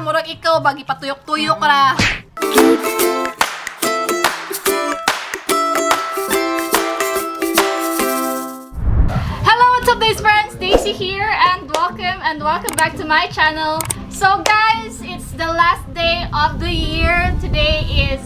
Murag ikaw ba gipatuyok-tuyok ra. Hello, what's up, guys, friends? Daisy here and welcome back to my channel. So guys, it's the last day of the year. Today is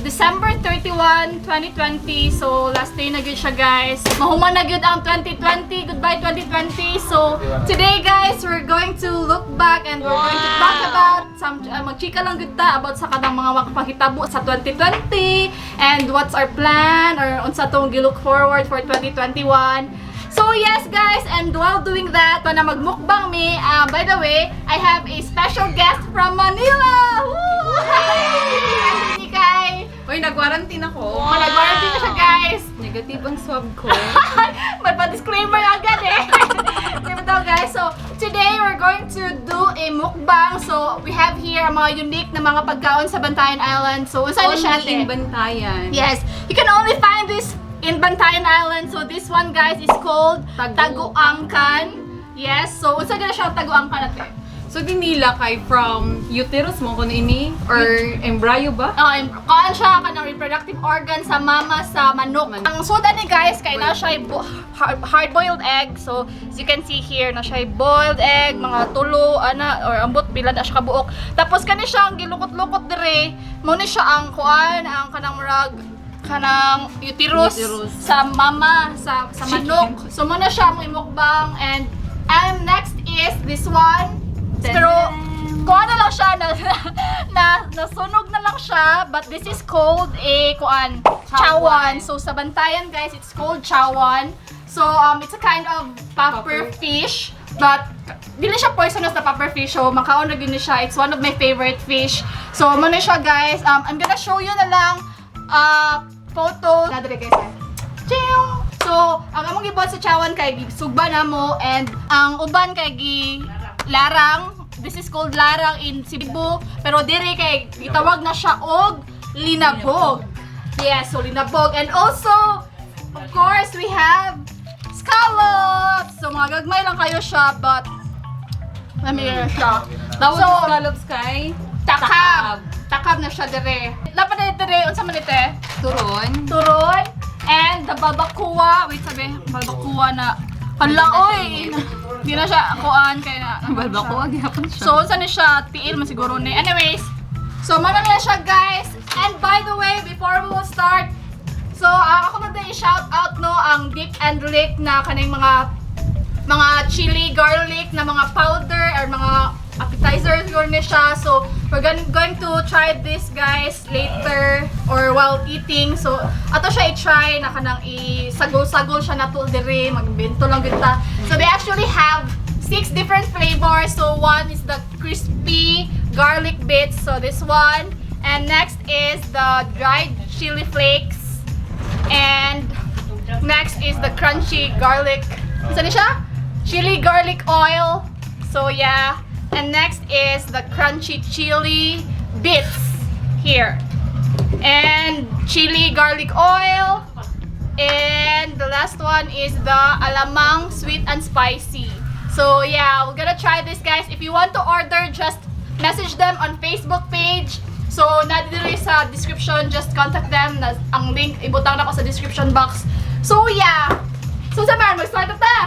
December 31, 2020. So last day na gyud siya, guys. Mahuman na gyud ang 2020. Goodbye, 2020. So today, guys, we're going to look back and we're going to talk about some magchika lang gyud ta about sa kanang mga makapahitabo sa 2020 and what's our plan or unsa tong gi-look forward for 2021. So yes, guys, and while doing that, para magmukbang mi, by the way, I have a special guest from Manila! Woo! Kay! Uy, nag-quarantine ako. Oh, nag-quarantine na siya, guys! Negative ang swab ko. May pa-disclaimer agad eh. Di ba daw, guys? So, today we're going to do a mukbang. So, we have here ang mga unique na mga pagkaon sa Bantayan Island. So, unsa na siya, Only in ate? Bantayan. Yes, you can only find this in Bantayan Island. So this one, guys, is called Tagu. Taguangkan. Yes, so unsa gina siya ang taguangkan, ate? So, dinila kay from uterus mo kuno ini or embryo ba? Kuan siya kanang reproductive organ sa mama sa manok. Manok. Ang suda ni, guys, kay na siya hard-boiled egg. So as you can see here na siya boiled egg, mga tulo ana or ambot pila na siya kabuok. Tapos kani siya ang gilukot-lukot dire. Mao ni siya ang kuan, ang kanang murag kanang uterus, Uterus. Sa mama sa manok. So mo na siya mo imukbang and next is this one. Pero kuan na lang siya na nasunog na lang siya, but this is called a kuan, chawan. So sa Bantayan, guys, it's called chawan. So it's a kind of puffer Puffer. fish, but dili siya poisonous na puffer fish, so makaon na gyud ni siya. It's one of my favorite fish. So mo na siya, guys. I'm gonna show you na lang photo. Na dire, guys, eh. Chill! So, ang among gibuhat sa chawan kay sugba na mo and ang uban kay gi larang. This is called larang in Cebu, pero dire kay gitawag na siya og linabog. Yes, so linabog. And also, of course, we have scallops. So, mga gagmay lang kayo siya, but lami siya. Tawag So, sa scallops kay takab. Takab na siya dire. Lapan na dire, unsa man ite? Turon. Turon and the balbacoa. Wait, sabi, balbacoa na. Hala, oy! Di na siya kuan kay na. Balbacoa gihapon siya. So, unsa ni siya? Tiil man siguro ni. Anyways, so mana na siya, guys. And by the way, before we will start, so ako na din i-shout out, no, ang Dip and Lick na kaning mga chili garlic na mga powder or mga appetizer siguro ni siya. So, we're going to try this, guys, later or while eating. So, ato siya i-try na kanang i-sagol-sagol siya nato diri, magbento lang gyud ta. So, they actually have six different flavors. So, one is the crispy garlic bits. So, this one. And next is the dried chili flakes. And next is the crunchy garlic. Saan siya? Chili garlic oil. So yeah. And next is the crunchy chili bits here. And chili garlic oil. And the last one is the alamang sweet and spicy. So yeah, we're gonna try this, guys. If you want to order, just message them on Facebook page. So, nandito sa description, just contact them. Na, ang link, ibutang na ko sa description box. So yeah. So sa man, mag-start na ta.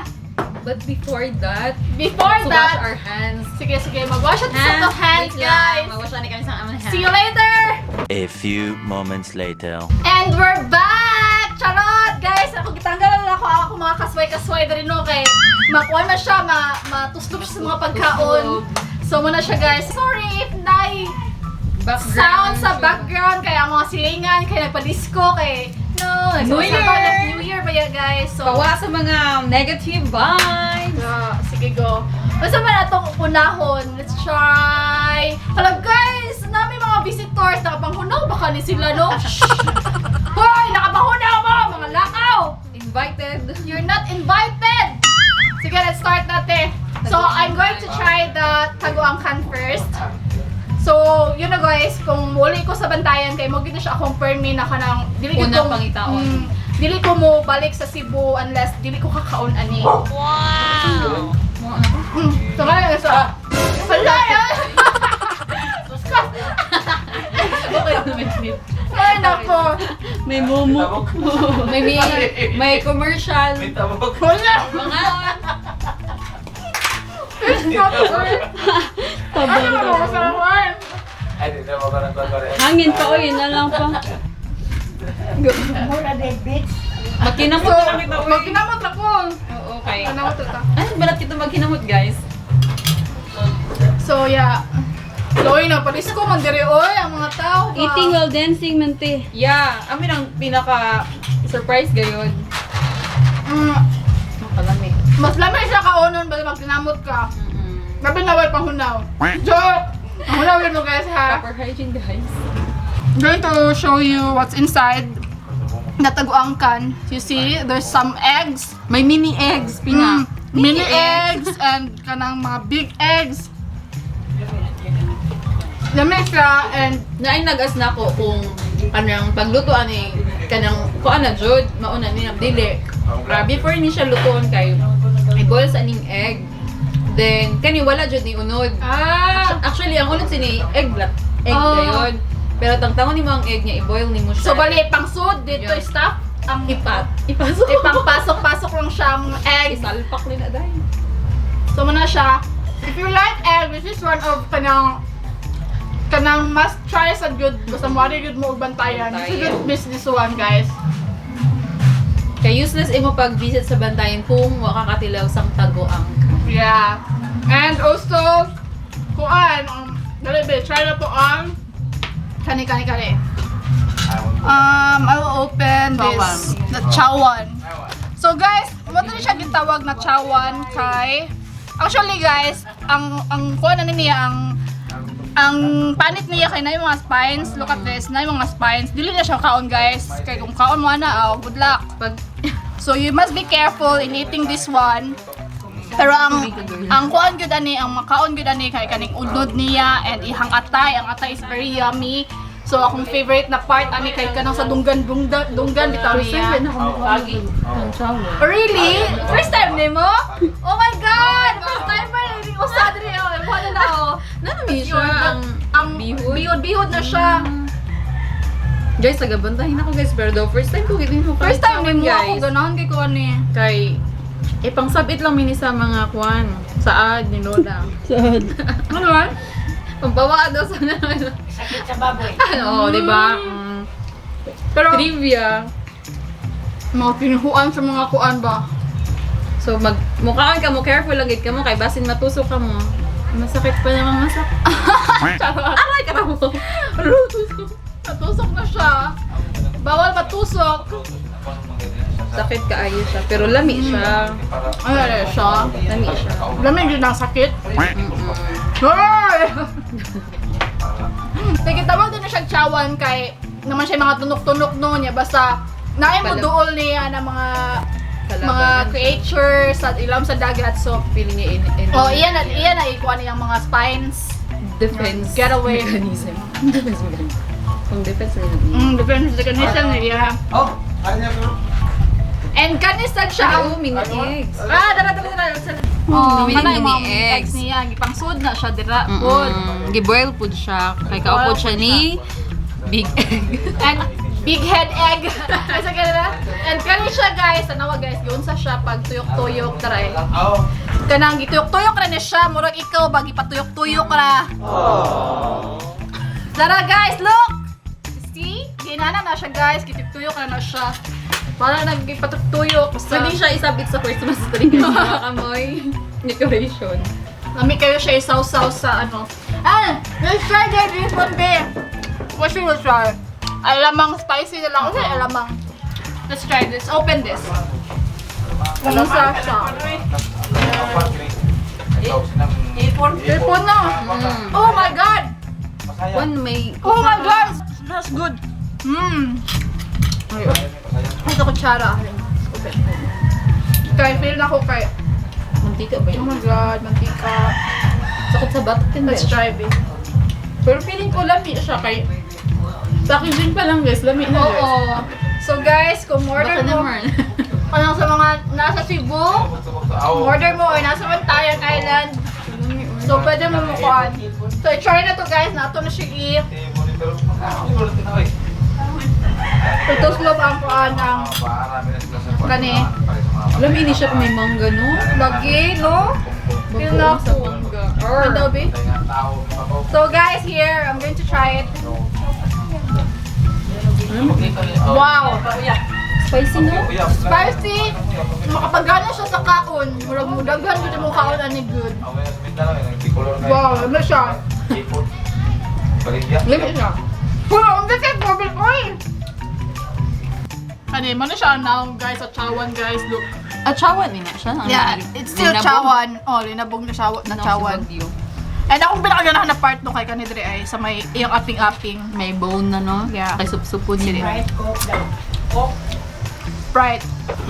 But before that, Before to wash that, our hands. Sige, sige, mag-wash at sa hands, Wait lang. Guys. Mag-wash na kami sa among hands. See you later! A few moments later. And we're back! Charot! Guys, ako gitanggal na ako ako mga kasway-kasway diri, no, kay makuha na siya, matuslob siya sa mga pagkaon. So muna siya, guys. Sorry if nai Background. Sound sa background kaya ang mga silingan kay nagpa-disco kay no, New nagsasabi Year! New Year ba ya, guys? So Pawa sa mga negative vibes. Yeah, sige, go. Basta man atong unahon. Let's try. Hala guys, nami mga visitors nakapanghunaw baka ni sila, no? Shh! Hoy, nakapanghunaw mo mga lakaw. Invited. You're not invited. Sige, let's start natin. So, I'm going to try the taguangkan first. So, yun na, guys, kung muli ko sa Bantayan kay mo gid na siya akong permi na kanang dili gyud Una kong- pangitaon. Dili ko mo balik sa Cebu unless dili ko kakaon ani. Wow. So, nga lang sa. Hala yan! May clip. Ay, nako. May mumu. May commercial. May tabok. Wala. Mga Fish cover. Ano ba mga sawan? Ay, di na mabarang babare. Hangin pa, oy, yun na lang pa. Magkinamot So, na lang kita, uy. magkinamot na ko. Oo, okay. Kinamot na ta. Ay, balat kita magkinamot, guys. So, yeah. Loy na, palisko man diri oy ang mga tao ba? Eating while dancing, man te. Yeah, amin ang pinaka surprise gayon. Makalami. Mas lamay siya kaonon ba magkinamot ka. Labi na way panghunaw. Joke! Ang hunaw yun mo, guys, ha. Proper hygiene, guys. I'm going to show you what's inside. Nataguang can. You see, there's some eggs. May mini eggs, pina. Mini eggs and kanang mga big eggs. Lami siya and Naay nagas na ko kung kanang pagluto ani kanang kuan na jud mauna ni na dili. Before ni siya lutoon kay i-boil sa aning egg. Then kani wala jud ni unod. Actually ang unod sini egg black egg Oh. dayon. Pero tangtangon nimo ang egg niya i-boil nimo siya. So bali pangsud dito stuff ang ipat ipasok. Ipangpasok-pasok lang siya ang egg. Isalpak ni na dai. So muna siya. If you like egg, this is one of kanang must try sa good basta mo good mo og bantayan. You shouldn't miss this one, guys. Kay useless imo pag visit sa Bantayan kung wa ka katilaw sang tagoang. Yeah. And also, kuan, dali be, try na to ang kani kani kani. I will open this, the chawan. So guys, mo to siya gitawag na chawan kay actually, guys, ang kuan na niya, ang panit niya kay na yung mga spines. Look at this, na yung mga spines. Dili na siya kaon, guys. Kay kung kaon mo na, oh, good luck. Pag So you must be careful in eating this one. Pero ang kuan gyud ani, ang makaon gyud ani kay kaning unod niya and ihang atay, ang atay is very yummy. So akong favorite na part ani kay kanang sa dunggan dunggan dunggan bitaw niya. lagi ang chawan. Really? First time nimo? Oh my God! First timer ni usa diri oh. Mo na na oh. Nanami siya ang Ang bihod. bihod-bihod na siya. Guys, tagabantahin ako, guys, pero daw first time ko gid mo First time nimo ako guys. ganahan kay ko ani. Kay eh pangsabit lang mini sa mga kuan saad ni Lola. Sad. Ano ba? Pambawa daw sa ano. Sakit sa baboy. Oo, di ba? Mm. Pero Trivia. mga kinuhuan sa mga kuan ba? So mag mukhaan ka mo, careful lang gid ka mo kay basin matusok ka mo. Masakit pa naman masakit. Charot. Aray ka mo. Natusok na siya. Bawal matusok. Sakit kaayo siya, pero lami siya. Ano na siya? Lami siya. Lamig yun ang sakit. Ay! Sige, tawag din na siyang chawan kay naman siya mga tunok-tunok no niya. Basta naay mo duol niya na mga Kalaban. creatures sa ilam sa dagat. So, Feeling niya in oh, iyan na, iyan na ikuha niyang mga spines. Defense Get away. mechanism. Defense mechanism. Kung defense nila. Defense mechanism niya. Oh, ano niya bro? And kanistan siya. Oh, mini eggs. Ah, dara, dara, dara. Oh, Mini, mana yung mini mga eggs eggs. niya. Gipangsud na siya dira. Good. Giboil pud siya. Kay kaupod siya ni Big Egg. And big head egg. Ay, sa ganun. And kani siya, guys, tanawa, guys, giunsa siya pag tuyok-tuyok taray. Oh. Kanang gituyok-tuyok ra ni siya, murag ikaw ba gipatuyok-tuyok ra. Tara, guys, look. See? Ginana na siya, guys, gituyok ra na siya. Para nagipatuyok. Basta Pwede siya isabit sa Christmas tree kasi mga kamoy decoration. Lami kayo siya isaw-saw sa ano. Ah, let's try that this one, babe. What should we try? Alamang spicy na lang. Okay, alamang. Let's try this. Open this. Ano sa siya? Ipon na. Oh my God! One may Oh my God! That's good. Mmm. Ito kutsara. Open. Kaya feel na ko kay. Mantika ba Oh yun? my God, mantika. Sakot sa batok din. Let's try, babe. Pero feeling ko lami siya kay packaging pa lang, guys, lami na, guys. Oo. So guys, kung order Baka mo, naman. kanang sa mga nasa Cebu, order mo or nasa Bantayan Island, so pwede mo mukuan. So i-try na to, guys, na ato na siya i Ituslop ang kuan ang kani. Alam ini siya kung may mangga, no? Lagi, no? Yun na Bagoong sa ako. mangga. Ano daw, be? So guys, here, I'm going to try it. Wow! Spicy, no? Spicy! Makapagana siya sa kaon. Murag mudaghan gud mo kaon ani good. Wow, ano siya? Lami siya. Pero ang dito bubble oil. Kani man na siya now guys, sa chawan guys, look. Ah, chawan ni na siya. Ang Yeah, it's still linabog. chawan. Oh, linabog na siya na Linabog sa chawan. Baguio. And akong pinakaganahan na part no kay kani diri ay sa may iyang aping-aping. May bone na, no? Yeah. Kay supsupon nila. Sprite.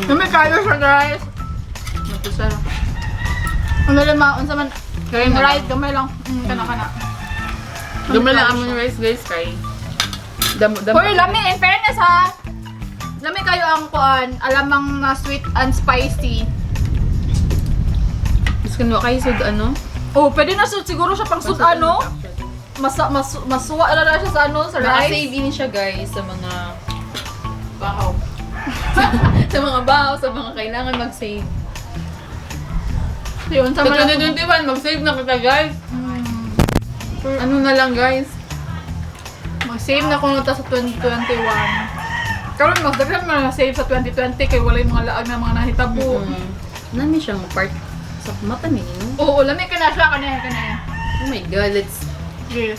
Lami kayo siya guys. Matusa. Ano lang maon sa man Kaya na right lang. gamay lang. Kana kana. Gamay lang among rice, guys, kay. Damo, damo. Hoy, lami in fairness ha. Lami kayo ang kuan, alamang na sweet and spicy. Mas kunwa kayo sud, ano? Oh, pwede na siguro siya pang sud ano. Mas mas masuwa na na siya sa ano, sa Naka-save rice. din siya, guys, sa mga bahaw. Sa mga bahaw, sa mga kailangan mag-save. Yun, Sa sa mga 2021, mag-save na kita, guys. Ano na lang, guys? Mag-save na kuno ta sa 2021. Karon mas daghan man na save sa 2020 kay walay mga laag na mga nahitabo. Nami siyang part sa mata ni no? Oo, lami ka na siya kani kani. Oh my God, let's. Yeah.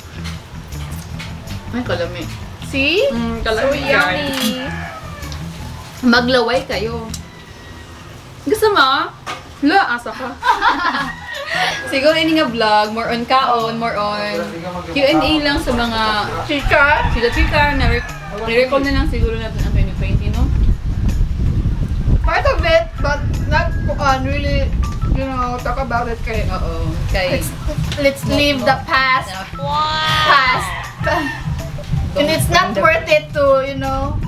Ay, kalami. See? Kalami, So yummy. Maglaway kayo. Gusto mo? La, asa ka. Siguro ini nga vlog, more on kaon, more on Q&A lang sa mga Chika. chika-chika na re-recall na lang siguro natin ang 2020, no? Part of it, but not really, talk about it kay Oo. Kay, let's leave the past past. And it's not worth it to,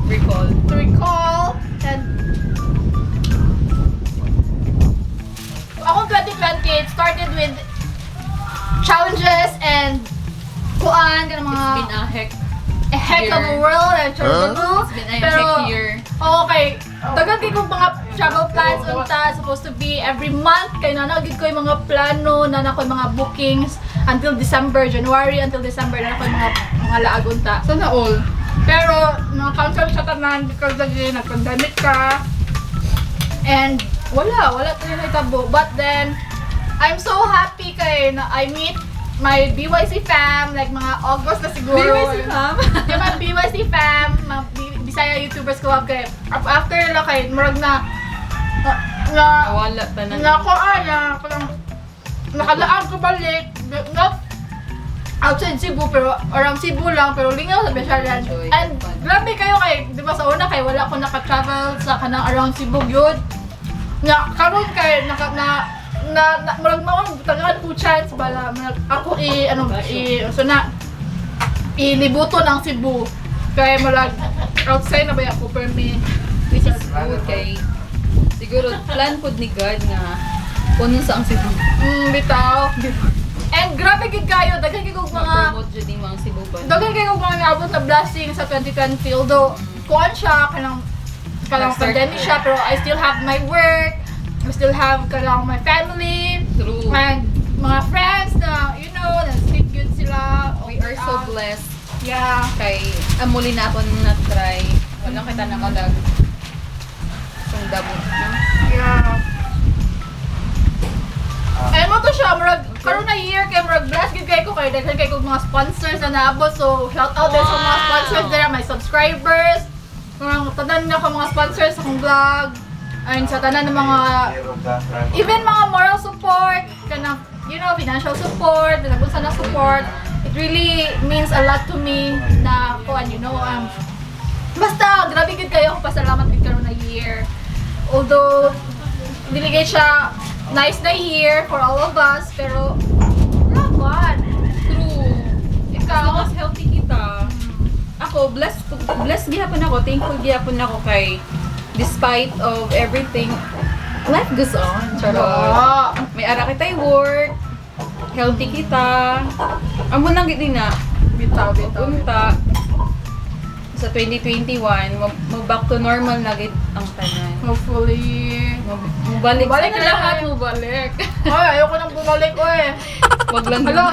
recall. to recall and ako 2020, it started with challenges and kuan, kanang mga It's been a heck. a heck of a year. world and trouble. It's been a Pero, heck year. Okay. Daghan kay kong mga travel plans unta supposed to be every month kay na gid ko yung mga plano na na ko yung mga bookings until December, January until December na na ko yung mga laag unta. Sana all. Pero mga cancel siya tanan because lagi nag-pandemic ka. And wala tayo nahitabo. But then I'm so happy kay na I meet my BYC fam like mga August na siguro. BYC fam? Yung mga BYC fam, mga Bisaya YouTubers Club kay after la kay murag na na na Wala tanan. na ko ay na parang nakalaag ko balik not outside Cebu pero around Cebu lang pero lingaw sa Besiaran. Enjoy. And grabe kayo kay di ba sa una kay wala ko naka-travel sa kanang around Cebu gyud. Nga karon kay naka na na, na murag mao tagaan ko chance bala murag ako i ano i so na ilibuton ang Cebu kay murag outside na ba ako permi. Which is good kay siguro plan pod ni God nga kunin sa ang Cebu. Bitaw. And grabe gid kayo, daghan kay kog mga Promote jud ni mga Cebu ba. daghan kay kog mga naabot na blessing sa 2020. Although kuan siya kanang kanang Nag-start pandemic siya pero I still have my work, I still have kanang my family True. and mga friends na na speak good sila. We are so blessed Yeah. kay amuli na ako na try. Wala kita nakalag. Itong dabo. No? Yeah. And mo to siya, murag, karon na year kay murag blessed gid kay ko kay daghan kay kog mga sponsors na naabot. So shout out din sa mga sponsors there, my subscribers. Mga tanan na ko mga sponsors sa akong vlog. And sa tanan ng mga even mga moral support, kanang financial support, kanang unsa na support. It really means a lot to me na kuan basta grabe gid kayo akong pasalamat gid karon na year. Although dili kay siya nice na year for all of us, pero wala. True. Ikaw, So, mas healthy kita. Ako, blessed, blessed gihapon ako. Thankful gihapon ako kay despite of everything, life goes on. Charot. Ah. May ara kita'y work. Healthy kita. Amo lang gid na. Bitaw, bitaw. Unta. sa 2021 mo back to normal na gid ang tanan. Hopefully. Mubalik Mubalik sana na lahat, tayo. mubalik. Ay, ayoko nang bumalik, oy. Wag lang. Hala.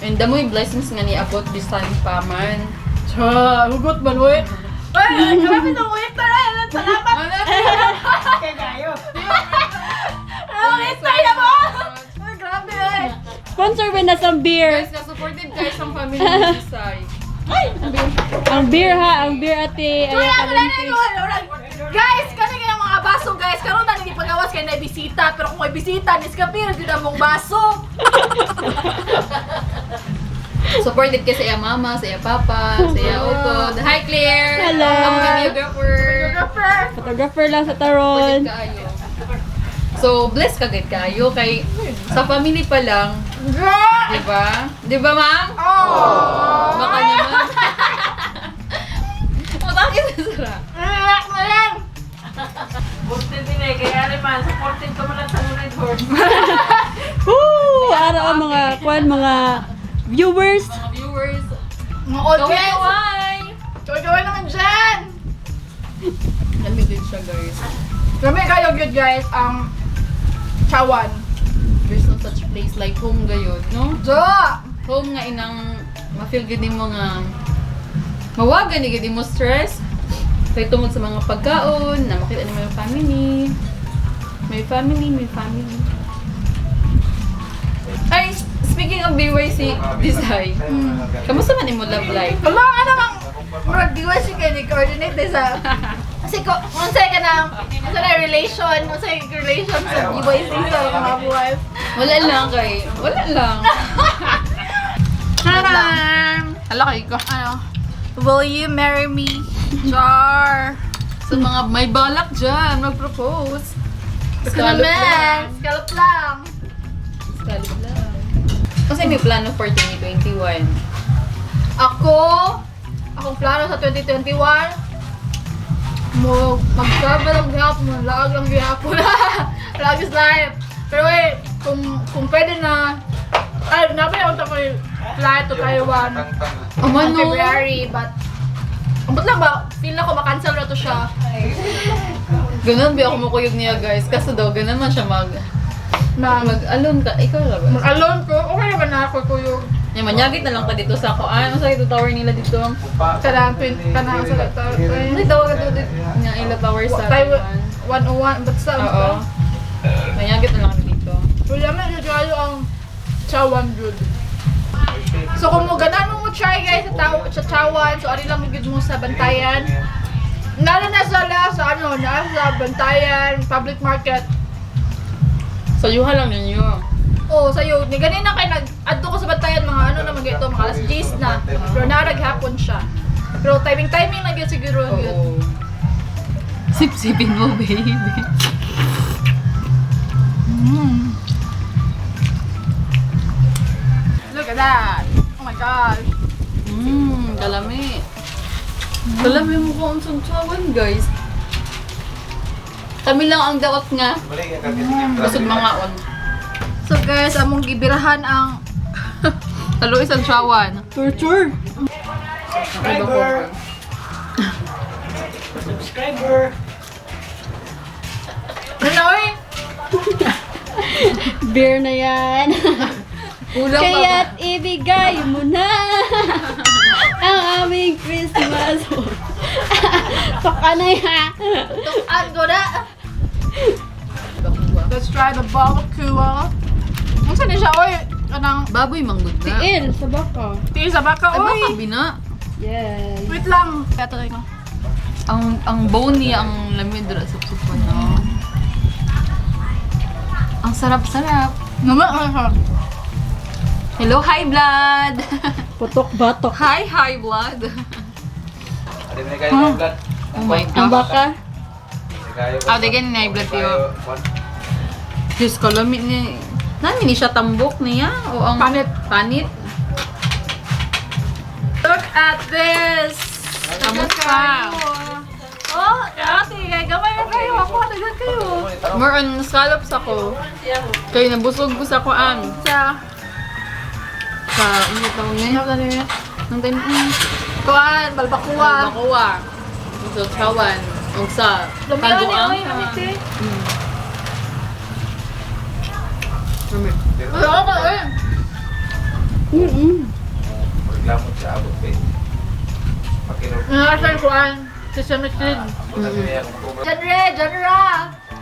And damo yung blessings nga niabot bisan pa man. Cha, hugot man, oy. Ay, grabe na, oy. Tara, salamat. Ano, tayo mo? Ay, grabe, oy. Sponsor ba na some beer? Guys, na-supportive guys ang family ni Jisay. Ang beer ha, ang beer ate. Wala, Ay, wala, kalente. wala, wala. Guys, kani kayong mga baso, guys. Karon na hindi pagawas kay na bisita, pero kung may bisita, nis ka pero gyud among baso. Supported kay sa iya mama, sa iya papa, sa iya utod. Hi, Claire! Hello. Ang videographer. Photographer. Photographer lang sa taron. Supported kaayo. So, blessed ka gid kaayo kay sa family pa lang, Girl! di ba? Di ba, ma'am? Oh! Baka naman. Matangin na sara. Relax na lang. Woo! Araw ang mga kwan, mga viewers. Mga viewers. Mga audience. Kaway! Kaway-kaway naman dyan. Lamig din siya, guys. Grabe kayo good guys ang chawan. There's no such place like home gayon, no? Jo! Home nga inang ma-feel gid nimo nga mawagan ni gid mo stress. Kay tungod sa mga pagkaon, na makita nimo yung family. May family, may family. Ay, speaking of BYC design, kamusta man imo love life? Wala ka namang murag diwasi kay ni coordinate din sa kasi ko unsay ka na unsa na relation, unsay relation sa BYC sa mga buhay. Wala lang kay, wala lang. Taran! Hala kay ko. Ano? Will you marry me? Jar. Sa mga may balak dyan, mag-propose. Scallop Scallop lang. Scallop lang. Scallop lang. Kasi may plano for 2021. Ako, akong plano sa 2021, mo mag-travel ang gihapon, laag lang gihapon. Laag is life. Pero eh, kung pwede na, ay, napay ako sa flight to Taiwan Oh, on mano. February, but Ambot lang ba, feel na ko makancel na to siya. Ganun ba ako makuyog niya, guys? Kaso daw, ganun man siya mag... Mag-alone ka. Ikaw lang ba? Mag-alone ko, okay naman na ako kuyo. Yan, manyagit na lang ka dito sa kuan. Ano sa ito tower nila dito? Kanang twin, kanang sa Ano yung tawag ito dito? Nga ila tower sa Taiwan, Taiwan. 101, but sa Oo. Manyagit na lang ka dito. Wala man yung kayo ang chawan good. So kung mo ganan mo mo try guys sa taw sa chawan, so ari lang mo gid mo sa Bantayan. Nalo na sa la sa ano, na sa Bantayan public market. Sayuha lang ninyo. Oh, sayo ni ganina kay nag adto ko sa Bantayan mga ano naman gito, mga alas 10 na. Pero naraghapon siya. Pero timing timing lang gyud siguro gyud. Oo. Sip-sipin mo, baby. Look at that. Oh my gosh. Kalami. Kalami mo ko ang sugsawan, guys. Kami lang ang daot nga. Busog mga on. So guys, among gibirahan ang Talo isang chawan. Torture. Subscriber! Subscriber! Ano oy? Beer na yan. Kulang pa ba? Kaya't ibigay mo na ang aming Christmas. Toka na yan. Tukan ko na. Let's try the barbecue. Unsa ni siya oy? Kanang Baboy manggod na. Tiil, sa baka. tiil sa baka Ay, baka oy. bina. Yes. Wait lang. Kaya tuloy ko. Ang bone niya ang lamig dira sa supon, no. Ang sarap-sarap. Naman ano siya? Hello, hi blood. Putok batok. Hi, hi blood. Oh my Ang gosh. baka. Ah, di ganyan na blood tiyo. Diyos ko, lami ni... Nami ni siya tambok niya? O ang... Panit. Panit? Look at this. Kamusta? Oh, ate, gamay na kayo. Ako, daghan kayo. More on scallops ako. Kaya nabusog ko sa kuan. Sa Sa, ano tawag niya? ano na niya? Nang time, Kuan, balbakuwa. Balbacoa. Sa chawan. Ug sa Lamian ni taguang. oy, amit eh. Wala ka eh. Reklamo siya abot eh. Pakinog. Nasa kuan, sesame seed. Genre, genre.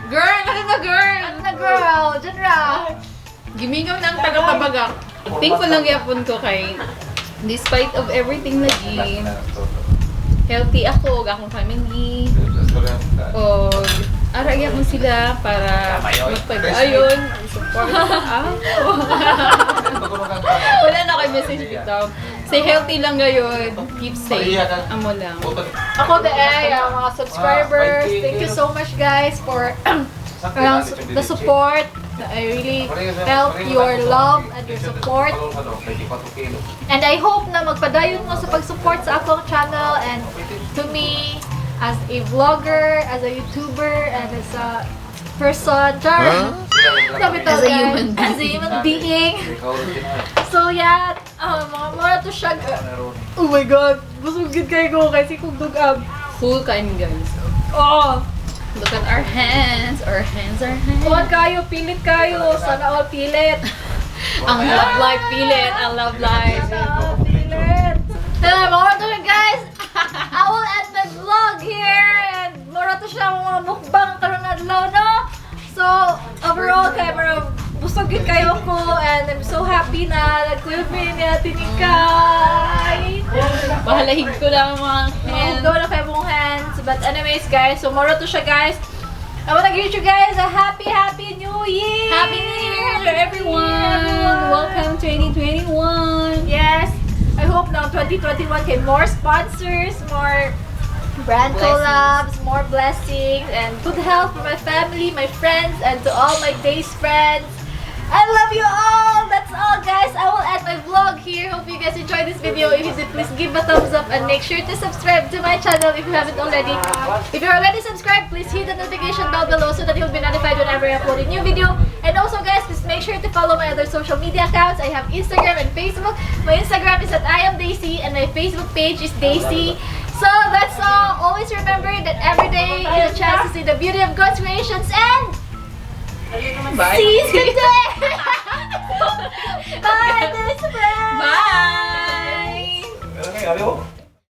Girl, ano na girl? Ano na girl, genre. Gimingaw na ang taga-tabagak. Thankful lang gyapon ko kay despite of everything lagi, healthy ako ug akong family. O ara gyapon sila para magpag-ayon, support ako. Wala na kay message bitaw. Stay healthy lang gayon. Keep safe. Amo lang. Ako the eh, ang mga subscribers. Thank you so much guys for the support. I really felt your love and your support. And I hope na magpadayon mo sa pag-support sa akong channel and to me as a vlogger, as a YouTuber, and as a person. Char! Sabi to, As a guys. human As a human being. So yeah, mga mura to siya. Oh my God! Busog gid kayo ko kasi kung dugab. Full kain guys. Oh! Look at our hands. Our hands are hands. Kuhan kayo, pilit kayo. Sana all pilit. Ang love life pilit. Ang love life. Sana all pilit. Tara, mga to siya, guys. I will end my vlog here. And mura to siya mga mukbang karon adlaw, no? So, overall, kay mura busog gyud kayo ko and I'm so happy na nagkuyog mi ni Ate Nikay. Bahalahig ko lang ang mga hands. Go na kayo mong hands. But anyways, guys, so mura to siya, guys. I wanna greet you guys a happy, happy New Year! Happy New Year to everyone! Welcome 2021! Yes! I hope now 2021 kay more sponsors, more brand Blessings. collabs, more blessings, and good health for my family, my friends, and to all my days friends. I love you all! That's all, guys. I will end my vlog here. Hope you guys enjoyed this video. If you did, please give a thumbs up and make sure to subscribe to my channel if you haven't already. If you're already subscribed, please hit the notification bell below so that you'll be notified whenever I upload a new video. And also, guys, please make sure to follow my other social media accounts. I have Instagram and Facebook. My Instagram is @IamDaisy and my Facebook page is Daisy. So that's all. Always remember that every day is a chance to see the beauty of God's creations and Bye! seize the day! Bye, best friends! Bye! Okay,